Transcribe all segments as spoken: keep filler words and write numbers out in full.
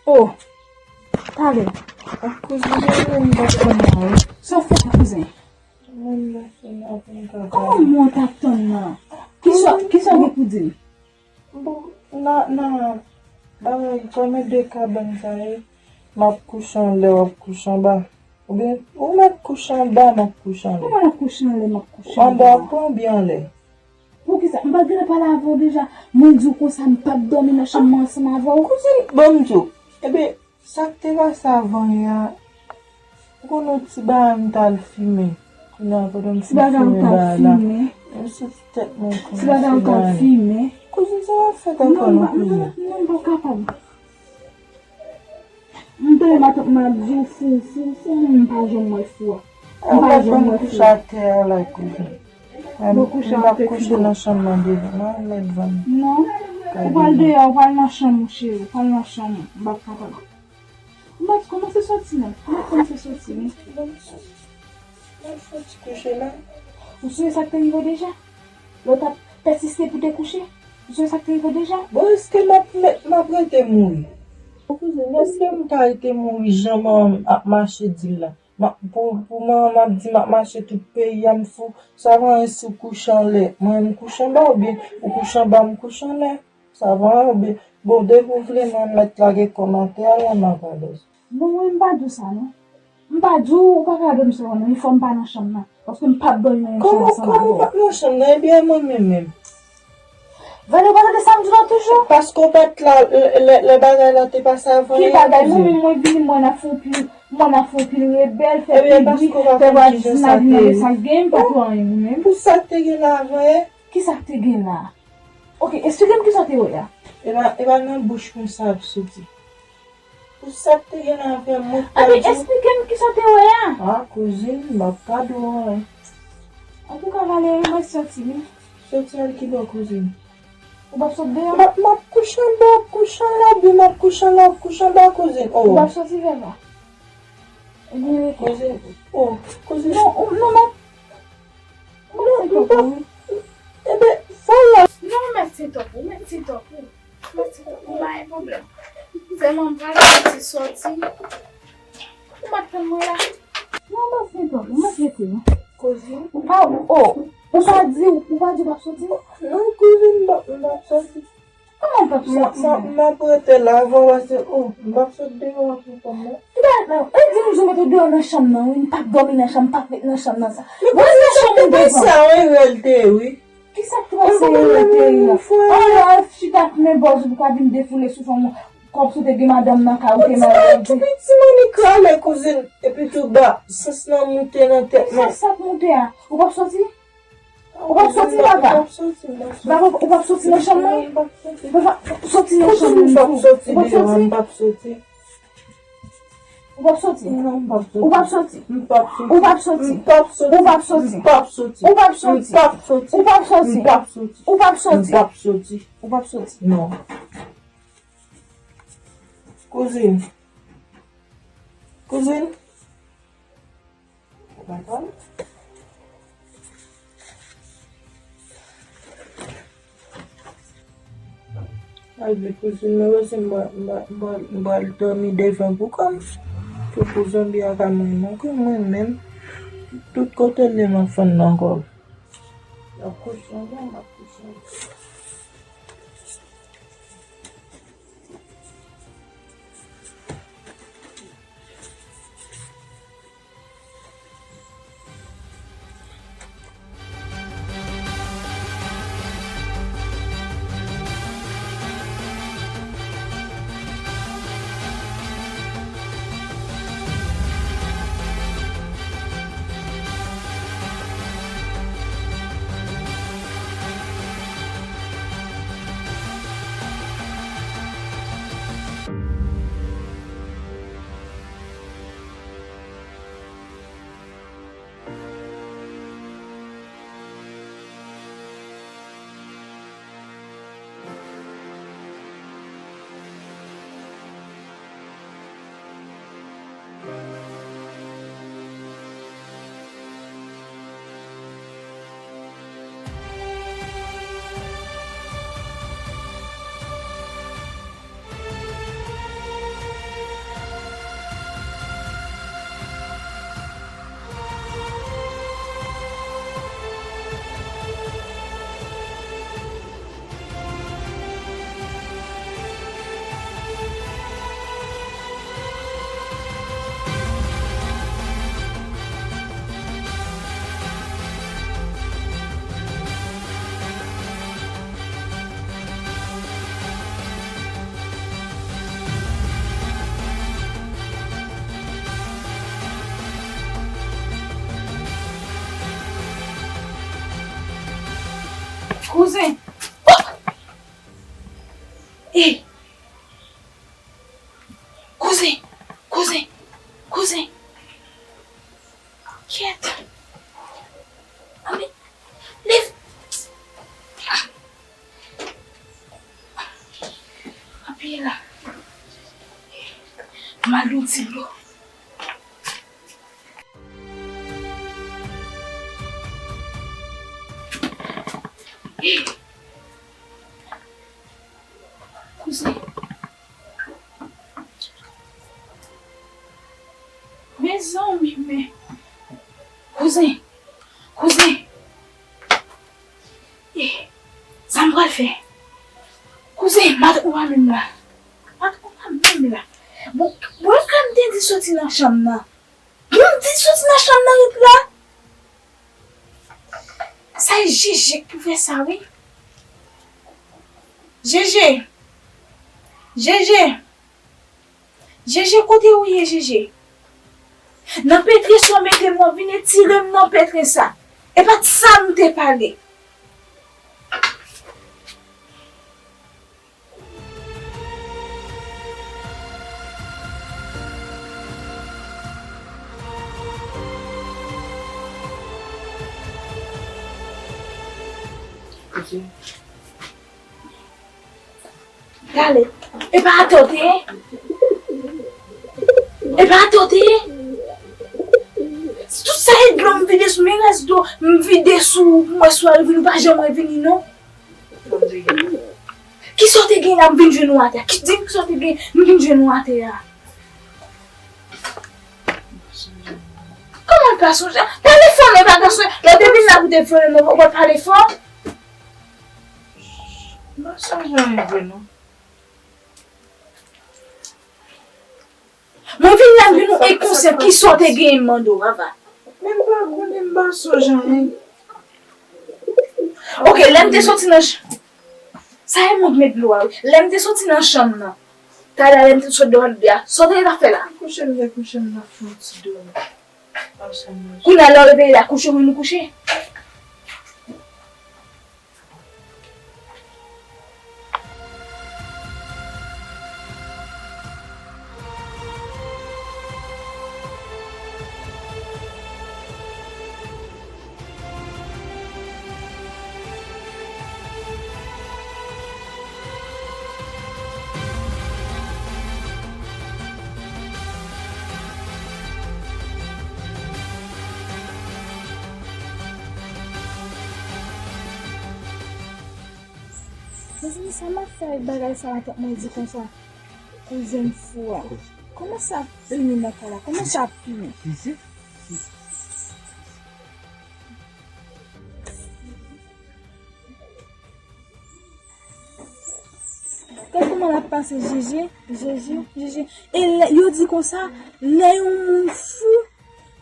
Oh, talè. Ah, kouzen, mwen menm m pa t konn la, wi. Sa w fè a, kouzen? Mwen menm, se la pou m ta... Kòman mwen t ap tann nan? Kisa, kisa w gen pou di m? Bon, nan, nan bagay, kòman de kabann sa ye, m ap kouche anlè, w ap kouche anba. Oubyen, ou mèt kouche anba, m ap kouche anlè. Kòman w ap kouche anlè, m ap kouche anba? Anba, ou pran byen anlè. Poukisa? M pa t gentan pale avè w deja. Mwen di w konsa, m p ap dòmi nan chanm mwen ansanm avè w. Kouzen, ban m di w. Ebyen, sa k te pase avan yè a, ou konn yon ti bagay m t al fimen. Kounye a, pandan m fin fimen bagay la, m santi tèt mwen kòmanse mal. Ti bagay ou t al fimen? Kouzen, sa w ap fè tèt kò nou, kouzen? Non, m pa kapab. M tande matant mwen ap di w fou, fou, fou, mwen menm m pa janm wè fou a. M pa janm wè fou a. Kouche atè a la, kouzen. Bon, kouche atè, m ap kouche nan chanm nan devan. Mwen mèt vann. Non, ou pral deyò, ou pral nan chanm ou, cheri, ou pral nan chanm ou. M p ap kapab. M p ap kòmanse soti non. M p ap kòmanse soti non. Bon, m soti kouche la. Ou sonje sa k te rive w deja? Lè w t ap pèsiste pou te kouche? Ou sonje sa k te rive w deja? Bon, èske m ap met, m ap rete mouri? Bon, kouzen, èske m ka rete mouri jan manman m ap mache di l la? M ap, pou, pou manman m ap di m ap mache tout peyi a, m fou. Sa va anyen si w kouche anlè, mwen m kouche anba, oubyen ou kouche anba, m kouche anlè? Sa va anyen, oubyen, bon, depi w vle, mwen m mèt lage kòmantè a la, m ap alèz. Non, mwen m pa di w sa non. M pa di w, ou pa ka dòmi sou non, fò m pa nan chanm nan. Paske m p ap dòmi nan yon chanm ansanm avè w. Kòman, kòman w p ap nan chanm nan? Ebyen, mwen menm menm. Valè, ou pa tande sa m di w la toujou? Paske w pa t la, lè, lè, lè bagay la te pase avan yè, kouzen. Ki bagay? Mwen menm, mwen vini, mwen ap fè yon pil, mwen ap fè yon pil rebèl, fè pil bri, fè vwazin ap mande sa k genyen, m pa t wè anyen mwen menm. Pou sa k te gen la avan yè? Ki sa k te gen la? Oke, esplike m kisa w te wè a. E pa, e pa nan bouch konsa ap soti. Pou sa k te gen nan afè m, mwen pa di w. Ebyen, esplike m kisa w te wè a. Ah, kouzin, m ap pa di w anyen. Antouka, Valery, mwen soti wi. Soti al ki bò, kouzin? Ou p ap sot deyò? M ap, m ap kouche anba, w ap kouche anlè, oubyen m ap kouche anlè, w ap kouche anba, kouzin. Oh. Ou p ap soti, Veva? Ebyen, rete. Kouzin, oh, kouzin. Non, ou, non, m ap, non, m p ap, ebyen, sa la. Non, mèsi tòp ou, mèsi tòp ou. Mèsi, m pa gen pwoblèm. Sèlman m pral soti, soti. Ou pa t tann mwen la? Non, m ap fè tòp, m ap rete wi. Kouzin. Ou pa, oh, ou pa di, ou pa di w p ap soti? Non, kouzin, m p ap, m p ap soti. Kòman w p ap soti? M, m, m ap rete la avan w pase, oh, m p ap sot deyò an fanm nan. Ki bagay la? E di m, m mete w deyò nan chanm nan wi, m p ap dòmi nan chanm, m p ap ret nan chanm nan sa. Men kouzin, sa te pase a, yon erè l te ye wi. Kisa k te pase erè te ye a? Anlè w al chita ak men bòz ou pou ka vin defoule sou fanm ou. Kòmsi w te gen madanm nan kay ou, te maryaj. Tout piti manmi krale, kouzin. Epi tou ba, sans lan moute nan tèt mwen. Sans sa k moute a? Ou p ap soti? Ou p ap soti, papa? M p ap soti, m p ap soti. Papa, ou p ap soti nan chanm nan? M p ap soti. Papa, soti nan chanm nan. M p ap soti deyò, m p ap soti. Ou p ap soti? Non, m p ap soti. Ou p ap soti? M p ap soti. Ou p ap soti? M p ap soti. Ou p ap soti? M p ap soti. Ou p ap soti? M p ap soti. Ou p ap soti? M p ap soti. Ou p ap soti? M p ap soti. Non. Kouzin. Kouzin. Ou pa tande? Al di kouzin mwen, wè si m pa, m pa, m pa, m pral dòmi devan pou kò m. Pou, pou zonbi a ka mwen, mwen, mwen menm. Tout kote l ye, m ap fann nan kò l. M ap kouche anba, m ap kouche anba. Kouzen! Oh! Ey! Kouzen! Kouzen! Kouzen! Kèt! Anben, leve! Ah! Apye la. M al yon ti dlo. Kouzen. Mezanmi, men. Kouzen. Kouzen. Eh, sa m pral fè? Kouzen, matant mwen pa menm la. Matant mwen pa menm la. Bon, bon, kè m te di soti nan chanm nan. Bon, m di soti nan chanm nan ret la. Sa e Jeje k pou fè sa, wi. Jeje. Jeje. Jeje, kote ou ye, Jeje? Nan petrès ou mete m nan, vin etire m nan petrès sa. E pa t sa nou te pale. Gade, e pa atè w te ye? E pa atè w te ye? Tout sa e dlo m vide sou, men rès dlo m vide sou, m wè si w al vini, ou pa janm revini non. Kisa w te gen la m vin jwenn ou atè a? Ki, di m kisa w te gen m vin jwenn ou atè a? Kòman l pa sonje? Pale fò non, pa gason. Lè w te vin la pou te vole non, ou pa pale fò? M pa sonje anyen vre non. Mwen vin la m vin nou enkonsyant, kisa w te genyen m mande w, Vava? Men m pa konnen, m pa sonje anyen. Ok, lè m te soti nan ch-, sa e mwen k met dlo a, wi. Lè m te soti nan chanm nan, talè a lè m te sot dòmi a, sa w te ret ap fè la? Kouche m te kouche, m t ap fè yon ti dòmi. Kounye a lè w reveye la, kouche wi nou kouche. Mezanmi, sa m ap fè ak bagay sa matant mwen di konsa? Kouzen m fou a. Kòman sa ap fini nan kay la? Kòman sa ap fini? Gad kòman l ap pase Jeje, Jeje, Jeje. E lè, yo di konsa, lè yon moun fou,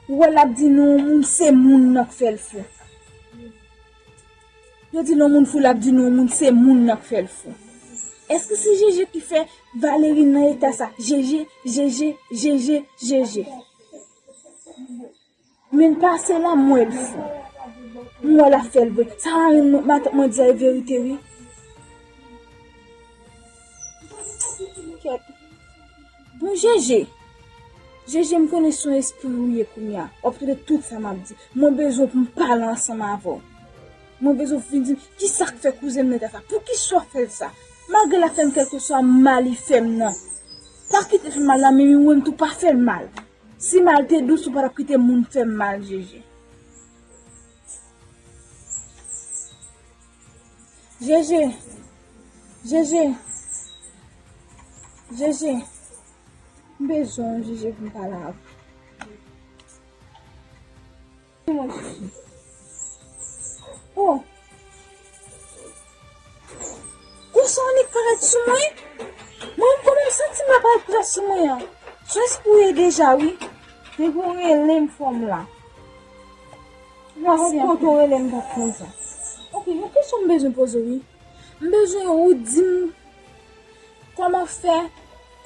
ou wè l ap di non, yon moun se moun nan k fè l fou. Yo di non, moun fou, l ap di non, moun se moun nan k fè l fou. Èske se Jeje ki fè Valery nan eta sa? Jeje, Jeje, Jeje, Jeje. Men l pase la, m wè l fou. M wè l ap fè l vre. Sa marenn mwen, matant mwen di a e verite, wi. Kèt. Bon, Jeje. Jeje, m konnen se yon espri ou ye kounye a. W ap tande tout sa m ap di. Mwen bezwen pou m pale ansanm avè w. Mwen bezwen pou w vin di m kisa k fè kouzen m nan ta sa. Poukisa w fè l sa? Malgre l ap fè m kèlkeswa mal li fè m nan. Pa kite l fè mal la, men ou menm tou pa fè l mal. Si mal te dous, ou pa t ap kite moun fè m mal, Jeje. Jeje. Jeje. Jeje. M bezwen w, Jeje, pou m pale avè w. Oh! Gon son annik parèt sou mwen. Mwen menm kòman m santi m ap al parèt sou mwen an? Se espri w ye deja wi. Depi w rele m fò m la. Mwen se kote w rele m pa konn sa. Ok, yon kesyon m bezwen poze w wi. M bezwen ou di m kòman fè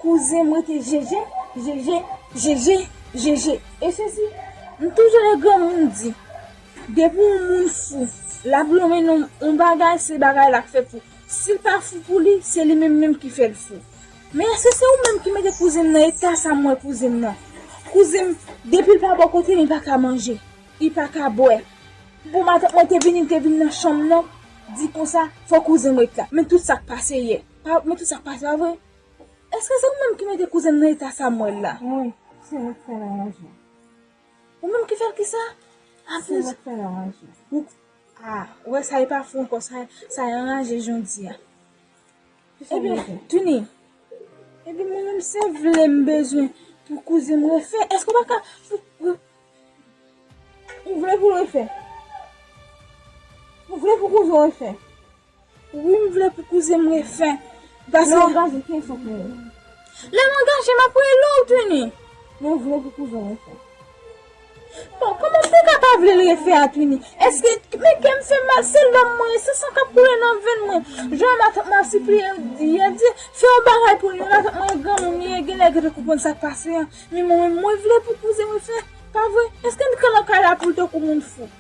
kouzen m rete jeje, jeje, jeje, jeje. E sesi, m toujou tande granmoun di, depi yon moun fou, L ap lonmen nan yon bagay, se bagay la k fè pou. Si l pa fou pou li, se li menm menm ki fè l fou. Men èske se ou menm ki mete kouzen m nan eta sa m wè kouzen m nan? Kouzen m, depi l pa bò kote, li pa ka manje, li pa ka bwè. Bon, matant mwen te vini, li te vin nan chanm nan, di konsa, fò kouzen m ret la. Men tout sa k pase yè. Pa, men tout sa k pase, pa vre? Èske se ou menm ki mete kouzen m nan eta sa m wè l la? Wi, se mwen k fè l ranje. Ou menm ki fè l kisa? Se mwen k fè l ranje. Ou, a, ou wè sa e pa fou ankò, sa, sa e anraje jan w di a. Ebyen, Twini, ebyen mwen menm se vle m bezwen pou kouzen m refè. Èske w pa ka, ou, ou, ou vle pou l refè? Ou vle pou kouzen w refè? Wi, m vle pou kouzen m refè. Paske lè w angaje, kiyès w ap rele? Lè m angaje, m ap rele w, Twini. Men w vle pou kouzen w refè. Bon, kòman m te ka pa vle l refè a, Twini? Èske, men kè m fè m mal, se lòm mwen ye, se san k ap koule nan venn mwen. Jan matant mwen ap sipliye, di, di, fè yon bagay pou li, men matant mwen granmoun li ye, genlè gentan konprann sa k pase an. Men mwen, mwen vle pou kouzen m refè, pa vre? Èske n ka nan kay la pou l tankou moun fou?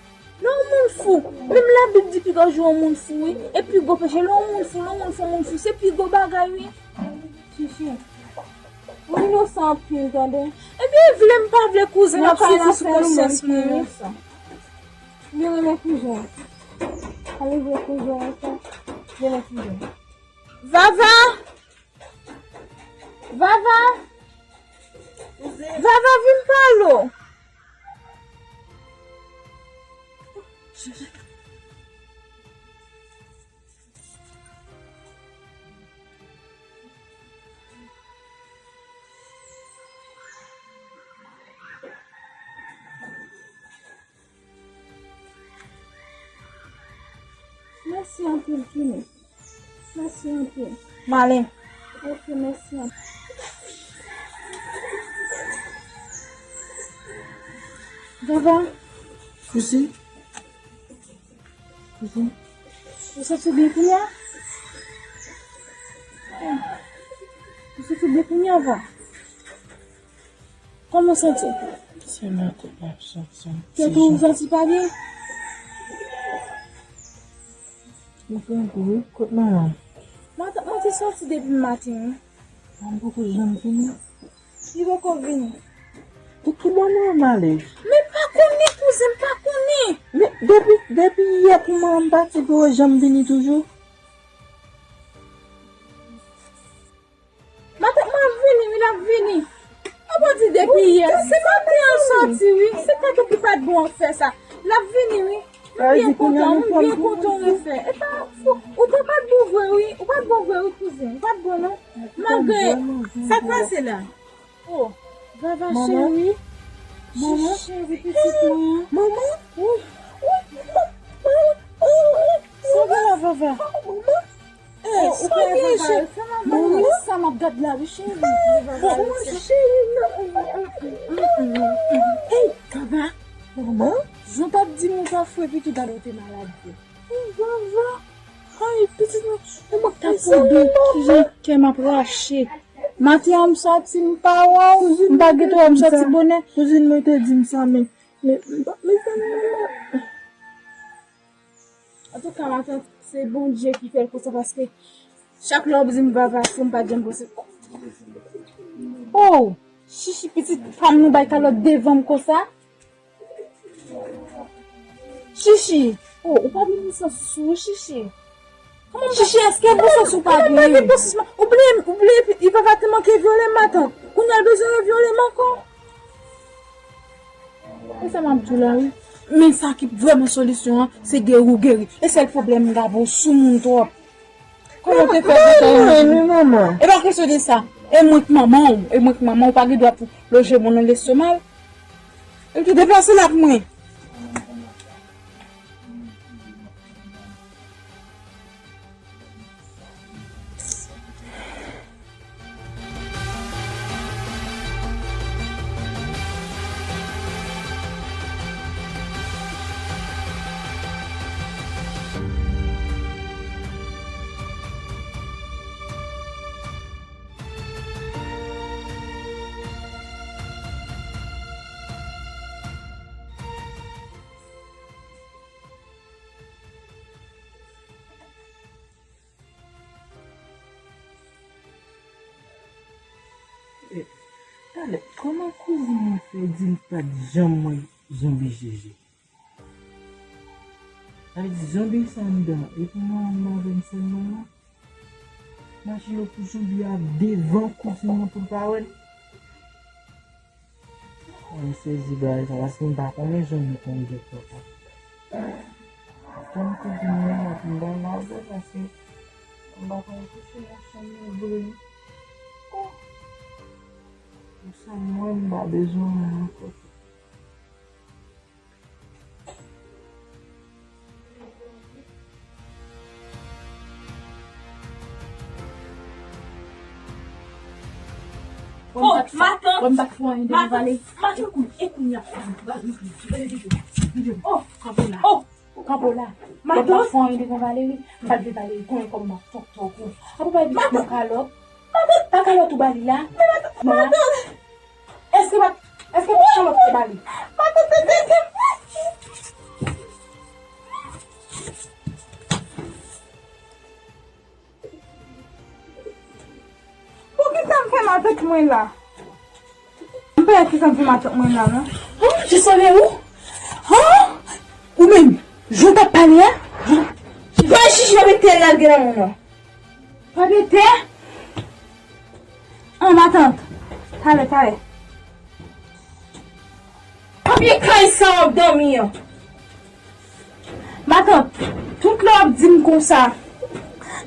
Lè yon moun fou, menm Labib di pi gwo jou yon moun fou, wi. E pi gwo peche, lè yon moun fou, lè yon moun fou, moun fou, se pi gwo bagay, wi. Chichi, ou inosan anpil, tande. Ebyen, vle m pa vle, kouzen m ap soufri sou konsyans mwen, wi. Li renmen kouzen. Li vle kouzen, li renmen kouzen. Vava! Vava! Vava, vin pale w! Mèsi anpil, Twini. Mèsi anpil. M ale. Ok, mèsi anpil. Vava. Kouzen. Kouzen. Ou santi w byen kounye a? Ou santi w byen kounye a, Vava? Kòman w santi w? Se nan tèt m ap santi m ti jan. Tèt ou santi pa byen? Mwen fè yon kou wi. Kot manman m? Matant mwen te sòti depi maten wi. Manman m poko janm vini. Li poko vini. Pou ki bò manman m ale? Men pa konnen kouzen, m pa konnen. Men depi, depi yè pou manman m pati, poko janm vini toujou. Matant mwen ap vini wi, l ap vini. Ou pa di depi yè, se maten an l sòti wi, se tèt ou ki pa t bon ap fè sa. L ap vini wi. M byen kontan, m byen kontan w refè. E pa, ou te pa t bon vre wi, ou pa t bon vre wi kouzen, ou pa t bon non. Malgre sa k pase la. Oh, Vava cheri. Manman. Cheri pitit mwen. Manman. Wi. Wi. Sa gen la, Vava? Manman. Eh, ou pa gen cheri. Manman, sa m ap gad la, wi, cheri. Vava, cheri, non. Hey, Vava. Manman. Jan w t ap di m ou pa fou epi tou gade w te malad vre. Vava. Ay, pitit mwen. E mwen k t ap pwouve kijan kè m ap rache. Maten an m sòti, m pa wè w, m pa gen twa, m sòti bonè. Kouzin mwen te di m sa, men, men, m pa, mezanmi, manman. Antouka, matant, se Bondye ki fè l konsa, paske chak lè w ap di m Vava fou, m pa t janm panse. Oh, Chichi, pitit pa m, nou bay kalòt devan m konsa. Chichi! Oh, ou pa gen bon sans ou, Chichi. Kòman Chichi, èske bon sans ou pa gen? Ou bliye, ou bliye, epi Vava te manke vyole m, matant. Kounye a l bezwen revyole m ankò. E sa m ap di w la, wi. Men sa ki vrèman solisyon an, se geri w geri. E sèl pwoblèm m ka ba w, sou moun twòp. Kòman w te fè gentan renmen m, manman? E pa kesyon de sa. E mwen k manman w, e mwen k manman w, ou pa gen dwa pou loje moun nan lestomak. Epi tou deplase l ak mwen. Talè, kòman kouzin mwen fè di l pa t janm wè zonbi Jeje? Sa vle di zonbi sa anndan, e pou mwen, mwen avè m sèl mwen la. Mache yo pou zonbi a devan kouzin mwen pou l pa wè l. Mwen sezi bagay sa, paske m pa konnen zonbi konn gen pòt. Tann kouzin mwen la, m pa lage, paske m pa konn kouche nan chanm nan vre. Oh! Pou sa, mwen, m pa bezwen moun ankò. Oh, matant! Matant! Matant, kounye a. Oh, kanpe la. Oh, kanpe la. Matant! Fò anyen devan Valérie. M pa t vle Valérie konnen kòman m ap tòk tòk ou. Apa w pa vin pran kalòt? Matant! Pa kalòt ou ba li la. Matant! Èske pa, èske pa kalòt ou ba li? Matant, tete, tete. Poukisa m fè matant mwen la? M pa wè kisa m fè matant mwen la, non. Oh, je savais où? Oh! Ou menm, jan w t ap pale a? Pran chichi papye tè lage nan men w nan. Papye tè? An, matant. Talè, talè. Papye kay sa w ap dòmi an. Matant, tout lè w ap di m konsa,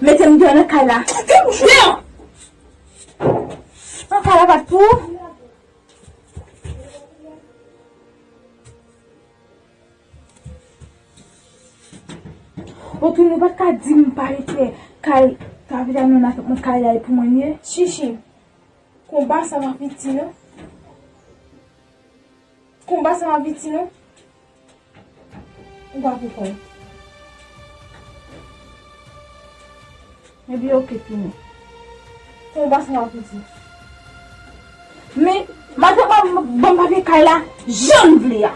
mete m deyò nan kay la. Deyò! Nan kay la pa t pou ou. Otou nou pa t ka di m pa rete kay, kapitèn nan nan mwen kay la e pou mwen ye. Chichi, konba sa m ap piti non. Konba sa m ap piti non. Ou pa pou kòw. Ebyen, oke, tounen. Konba sa m ap piti. Men, matant ban m papye kay la, jan m vle a.